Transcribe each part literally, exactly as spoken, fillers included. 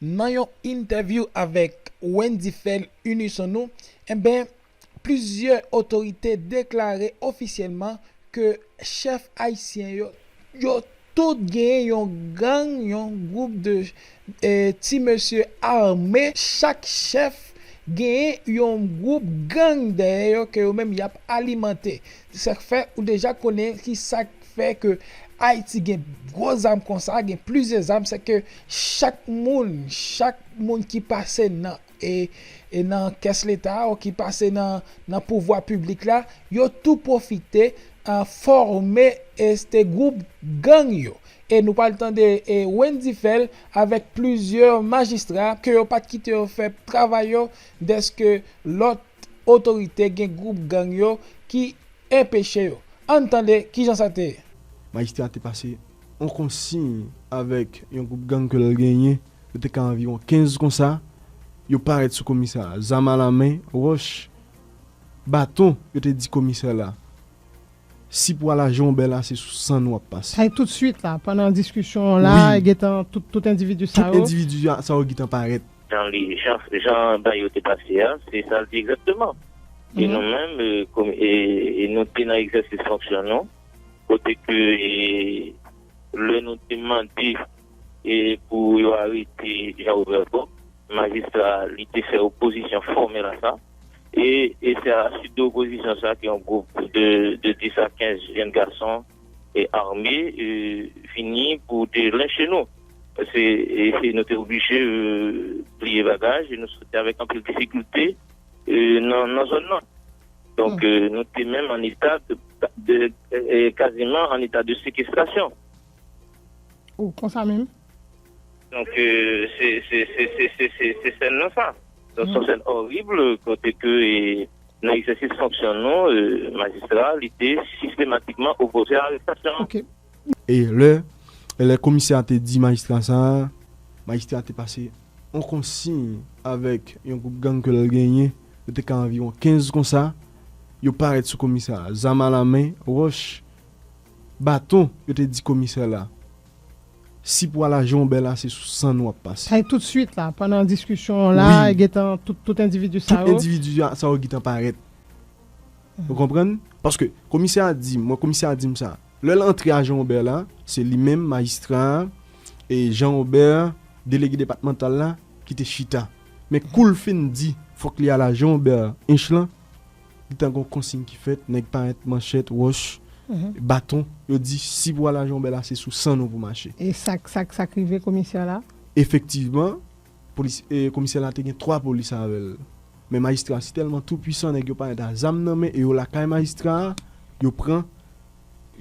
Nan yon entèvyou avèk Wendy Phel Unisono, enben, plizyè otorite deklare ofisyèlman ke chèf ayisyen yo, yo tout genyen yon gang, yon gwoup de, eh, ti mesye ame. Chak chèf genyen yon gwoup gang dèyè yo ke yo menm y ap alimante. Sa k fè ou deja konnen ki sa k fè ke Ayiti gen gwo zam konsa, gen plizyè zam, se ke chak moun, chak moun ki pase nan, e, e nan kès leta a, ou ki pase nan, nan pouvwa piblik la, yo tou pwofite, a, fòme, e, se gwoup gang yo. E nou pral tande, e, Wendy Phel avèk plizyè majistra ke yo pa t kite yo fè travay yo, dèske lòt otorite gen gwoup gang yo ki enpeche yo. Ann tande kijan sa te ye. Majistra te pase yon konsiy avèk yon gwoup gang ke l genyen, yo te ka anviwon kenz konsa, yo parèt sou komisè a, zam alamen, wòch, baton, yo te di komisè la, si pou al a Jan Wobè la, se sou san nou ap pase. Sa e tout swit la, pandan diskisyon la, wi, gentan tout, tout endividi sa yo. Tout endividi sa yo gentan parèt. Jan li, jan, jan bagay yo te pase a, se sa l di egzakteman. E nou menm, e, kòm, e, e nou te nan egzèsis fonksyon nou, kote ke, e, lè nou te mande, e, pou yo arete Jean Robert Bock, majistra li te fè opozisyon fòmèl a sa. E, e se a la suite de opozisyon sa ke yon gwoup de, de dis a kenz jèn gason e ame, e, vini pou te lenche nou. Se, e, se nou te oblije, e, pliye bagaj, e nou soti avèk anpil difikilte, e, nan, nan zòn nan. Donk, e, nou te menm an eta de, de, e, kaziman an eta de sekestrasyon. O, konsa menm? Donk, e, se, se sèn nan sa. Donk, se yon sèn orib, kote ke, e, nan egzèsis fonksyon nou, e, majistra, li te sistematikman opoze a arestasyon. Ok. E lè, e lè komisè a te di majistra sa, majistra te pase yon konsiy avèk yon gwoup gang ke l genyen, yo te ka anviwon kenz konsa, yo parèt sou komisè a, zam alamen, wòch, baton, yo te di komisè la, si pou al a Jan Wobè la, se sou san nou ap pase. Sa e tout swit la, pandan diskisyon la, wi, gentan tout, tout endividi sa yo. Tout endividi sa yo gentan parèt. Ou konprann? Paske komisè a di m, mwen komisè a di m sa. Lè l antre a Jan Wobè la, se li menm, majistra a, e Jan Wobè, delege depatmantal la, ki te chita. Men kou l fin di, fòk li al a Jan Wobè Ench lan, gentan gon konsiy ki fèt, nèg parèt manchèt, wòch, baton, yo di, si pou al a Jan Wobè la, se sou san nou pou mache. E sa k, sa k, sa k rive komisè la? Efektivman, polis, e, komisè la te gen twa polis avè l. Men majistra a si tèlman toupwisan, nèg yo parèt a zam nan men e yo lakay majistra a, yo pran,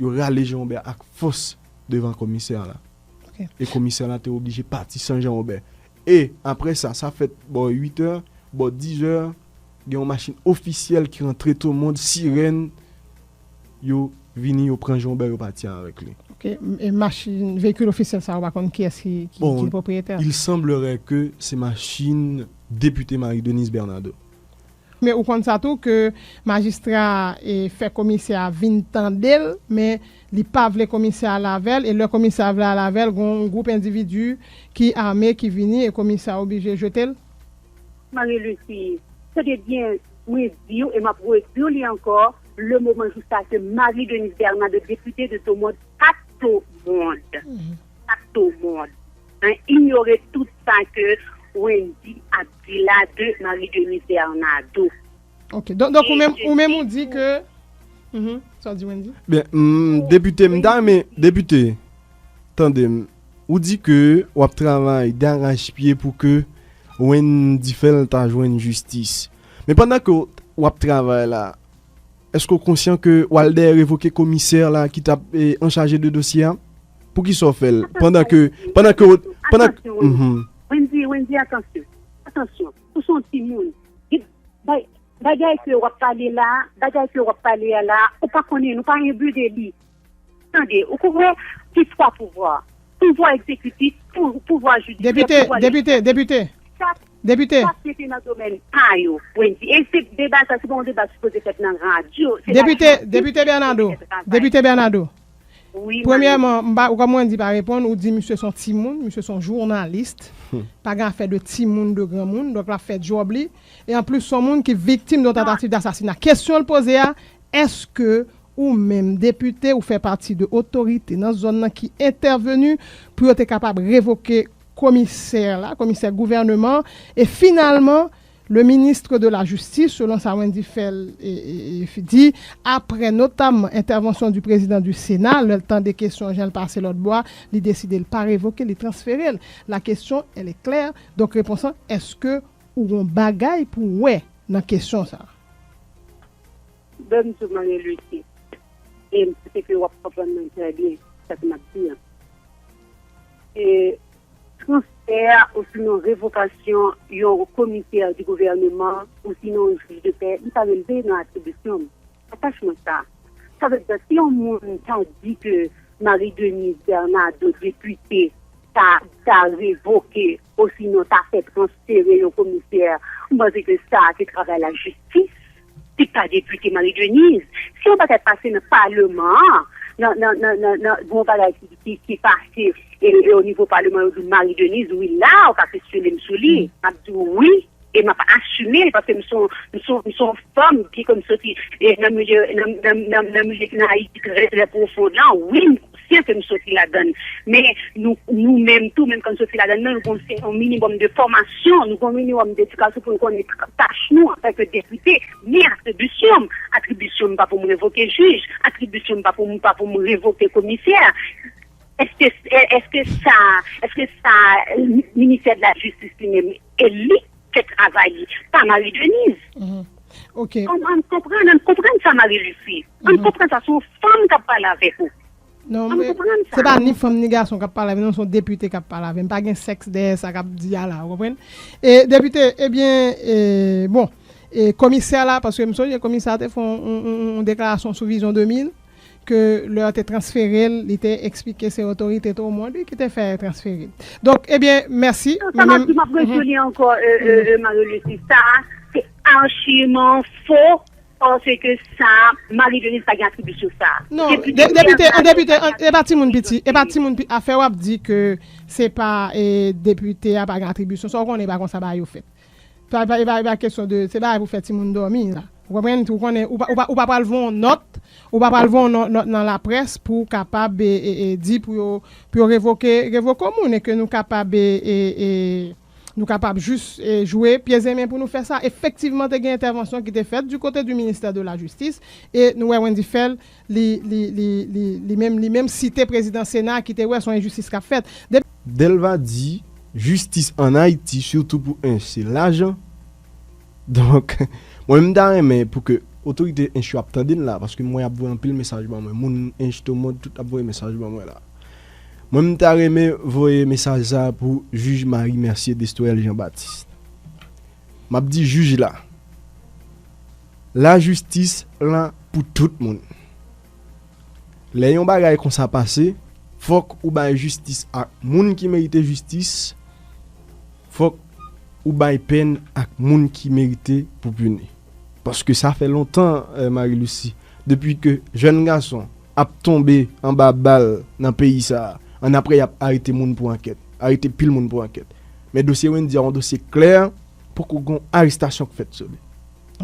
yo rale Jan Wobè ak fòs devan komisè la. Ok. E komisè la te oblije pati san Jan Wobè. E apre sa, sa fèt bò uit è, bò diz è, gen yon machin ofisyèl ki rantre Tomond, sirèn, yo vini, yo pran Jan Wobè, yo pati avèk li. Ok, e machin, veyikil ofisyèl sa, ou pa konn kiyès ki, ki, bon, ki pwopriyetè? Il semblerait que se machin depite Marie Denise Bernardo. Men ou konn sa tou ke majistra a, e, fè komisè a vin tande l, men li pa vle komisè a al avè l, e lè komisè a vle al avè l, gon gwoup endividi ki ame ki vini e komisè a oblije jete l. Marie Lucie, tande byen, mwen di w e m ap redi w li ankò, le moment jusqu'à ce Marie Denise Bernardo, depite de Tomond, pa Tomond, pa Tomond, hein, inyore tout sa ke Wendy ap di la de Marie Denise Bernardo. Ok, donk, donk ou menm, ou menm ou di ke, mhm, sa w di Wendy? Byen, mm, depite, m ta renmen, depite, tande m, ou di ke w ap travay darachpye pou ke Wendy Phel ta jwenn jistis. Men pandan ke w ap travay la, èske w konsyan ke w al dèyè revoke komisè la ki t ap, e, anchaje de dosye a? Poukisa w fè l? Pandan ke, pandan ke, pandan ke, mhm. Wendy, Wendy, atansyon. Atansyon. Ou se yon timoun. Bay, bagay ke w ap pale la, bagay ke w ap pale a la, ou pa konnen, nou pa enbi de li. Tande, ou konprann? Ki twa pouvwa? Pouvwa egzekitif, pou-, pouvwa jidisyè, depite, pouvwa depite, depite, depite. Chak, chak mete nan domèn pa yo, Wendy. E se deba sa, se pa yon deba sipoze fèt nan radyo. Se depite, depite Bernardo, depite Bernardo. Wi, Premyèman, m pa, kòm Wendy pa reponn, ou di misye se yon timoun, misye se yon jounalis. Pa gen afè de timoun, de granmoun, donk l ap fè djòb li. E anplis, se yon moun ki viktim de yon tantativ dasasina. Kesyon l poze a, èske ou menm, depite, ou fè pati de otorite nan zòn nan ki entèveni pou yo te kapab revoke komisè la, komisè gouvènman, e finalman, le ministre de la Justice, selon sa Wendy Phel e, e, e, di, après notamment intervention du président du Sénat, lè l tande kesyon jan l pase lòt bò a, li deside l pa revoke, li transfere l. La question, elle est claire. Donk, repons lan, èske ou gon bagay pou w wè nan kesyon sa a? Bonjou, Marie Lucie. E m panse ke w ap konprann mwen trè byen, sa ke m ap di an. E transfè osinon revokasyon yon komisè di gouvèneman osinon yon jij de pè, li pa relve nan atribisyon m. Atach mwen sa. Sa vle di, si yon moun ta di ke Marie Denise Bernardo, depite, ta, ta revoke osinon ta fè transfere yon komisè, m panse ke sa se travay lajistis, se pa depite Marie Denise. Si yon bagay pase nan paleman an, nan, nan, nan, nan, nan yon bagay ki, ki, ki pase e, e o nivo paleman, yo di Marie Denise, wi, la, ou ka kesyone m sou li. M ap di w wi, e m ap asime l, paske m se yon, m se yon, m se yon fanm ki, ke m soti e, nan milye, nan, nan, nan, nan milye ki nan Ayiti trè, trè pwofon lan, wi, m konsyan ke m soti ladan l. Men nou, nou menm tou, menm kan n soti ladan l, nou gon yon minimòm de fòmasyon, nou gon yon minimòm dedikasyon pou nou konnen tach nou antanke depite, men atribisyon m. Atribisyon m pa pou m revoke jij, atribisyon m pa pou m, pa pou m revoke komisè. Èske, èske sa, èske sa, ministè de la jistis li menm, e li fè travay li, pa Marie Denise. Ok. Ann, ann konprann, ann konprann sa, Marie Lucie. Ann konprann sa, se yon fanm k ap pale avèk ou. Non, men se pa ni fanm ni gason k ap pale avè m, non, se yon depite k ap pale avè m. Pa gen sèks dèyè sa k ap di a la, ou konprann? E depite, ebyen, e, bon, e komisè la, paske m sonje komisè a te fè yon, yon, yon, yon deklarasyon sou Vizyon de mil, ke lè yo te transfere l, li te eksplike se otorite Tomond wi ki te fè transfere l. Donk, ebyen, mèsi. Sa m ap di, m ap rejou li ankò, e, e, e, Marie Lucie. Sa, se achiman fo, paske sa, Marie Denise pa gen atribisyon sa. Non, depite, an depite, e pa timoun piti, e pa timoun piti, afè w ap di ke se pa, e, depite a pa gen atribisyon, sa w konnen e pa konsa bagay yo fèt. Pa, pa, e pa, e pa kesyon de, se bagay pou fè timoun dòmi la. Ou konprann? Ou konnen, ou pa, ou pa, ou pa pral voye yon nòt, ou pa pral voye yon nòt, nòt nan laprès pou w kapab, e, e, e, di pou yo, pou yo revoke, revoke yon moun e ke nou kapab, e, e, e, nou kapab jis, e, jwe pye e men pou nou fè sa. Efektivman, te gen entèvansyon ki te fèt du côté du ministère de la justice e nou wè Wendy Phèl, li, li, li, li, li menm, li menm site prezidan Sena ki te wè se yon enjistis k ap fèt. Depi Delva di, jistis ann Ayiti, sitou pou Ench, se lajan. Donk, mwen menm m ta renmen pou ke otorite Ench yo ap tande n la, paske m wè y ap voye anpil mesaj ban mwen. Moun Ench, Tomond, tout ap voye mesaj ban mwen la. Mwen menm m ta renmen voye mesaj sa a pou jij Marie Mercier Destoel Jean Baptiste. M ap di jij la, lajistis la pou tout moun. Lè yon bagay konsa pase, fòk ou bay jistis ak moun ki merite jistis, fòk ou bay pèn ak moun ki merite pou pini. Paske sa fè lontan, eh, Marie Lucie, depi ke jèn gason ap tonbe anba bal nan peyi sa a, annapre y ap arete moun pou ankèt, arete pil moun pou ankèt. Men dosye Wendy a, yon dosye klè, poko gon arestasyon k fèt sou li.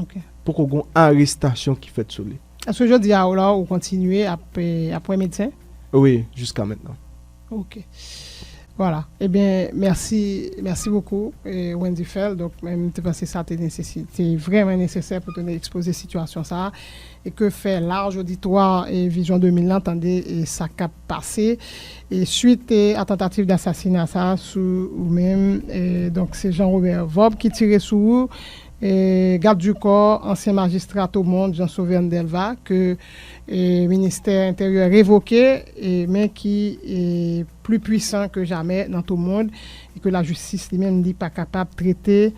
Ok. Poko gon arestasyon ki fèt sou li. Èske jodi a la ou kontinye ap, eh, ap wè medsen? Wi, jiska mentnan. Ok. Voilà. Ebyen, mèsi, mèsi bokou, eh, Wendy Phèl. Donk, mwen, m te panse sa te nesesi-, te vrèman nesesè pou te ekspoze sitiyasyon sa a, e ke fè laj oditwa, eh, Vizyon de mil lan tande, eh, sa k ap pase, eh, swit, eh, a tantativ dasasina sa a sou ou menm. Eh, donk, se Jean Robert Vorbe ki tire sou ou, eh, gad di kò, ansyen majistra Tomond, Jean Sauverne Delva, ke, eh, ministè enteryè revoke, eh, men ki, eh, pli pwisan ke jamè nan Tomond, e ke lajistis li menm li pa kapab trete,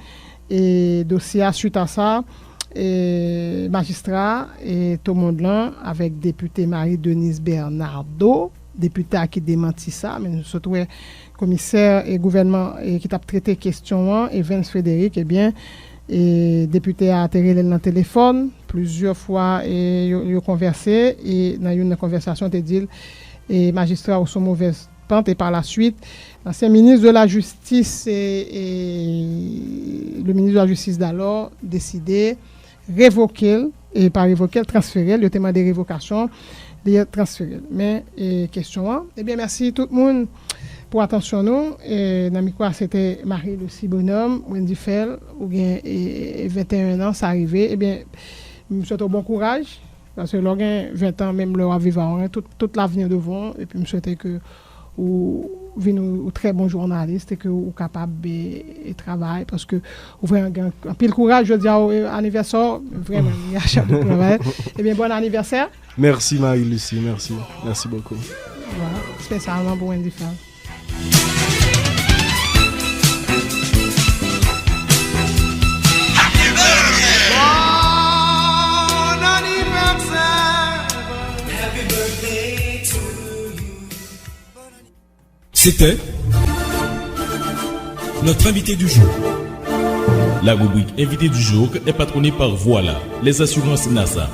eh, dosye a. Swit a sa, eh, majistra, eh, Tomond lan avèk depite Marie Denise Bernardo, depite a ki demanti sa, men nou sot wè komisè e gouvènman, e ki t ap trete kesyon an, Evens Frédéric, ebyen, e depite a te rele l nan telefòn plizyè fwa, e yo, yo konvèse, e nan youn nan konvèsasyon te di l, e majistra ou sou movèz pant, e pa la swit, lansyen minis de la jistis, e, e le ministre de la justice d'alors deside revoke l, e pa revoke l, transfere l, yo te mande revokasyon, li transfere l. Men, e, kesyon an, ebyen, mèsi tout moun pou atansyon nou. E, nan mikwo a, se te Marie Lucie Bonhomme, Wendy Fèl, ou gen, e, e, venteyen an, sa rive. Ebyen, m swete w bon kouraj, paske lè w gen ventan, menm lè w ap viv a, w gen tout, tout lavni devan w, epi m swete ke ou vin yon, yon trè bon jounalis e ke ou kapab, e, e travay, paske ou vrèman gen anpil kouraj. Jodi a, e, anivèsè w, vrèman, li a chapo travay. Ebyen, bon anivèsè. Mèsi, Marie Lucie, mèsi. Mèsi bokou. Voilà, espesyalman pou Wendy Fèl. C'était notre invité du jour. La rubrique Invité du jour est patronnée par Voilà, les assurances NASA.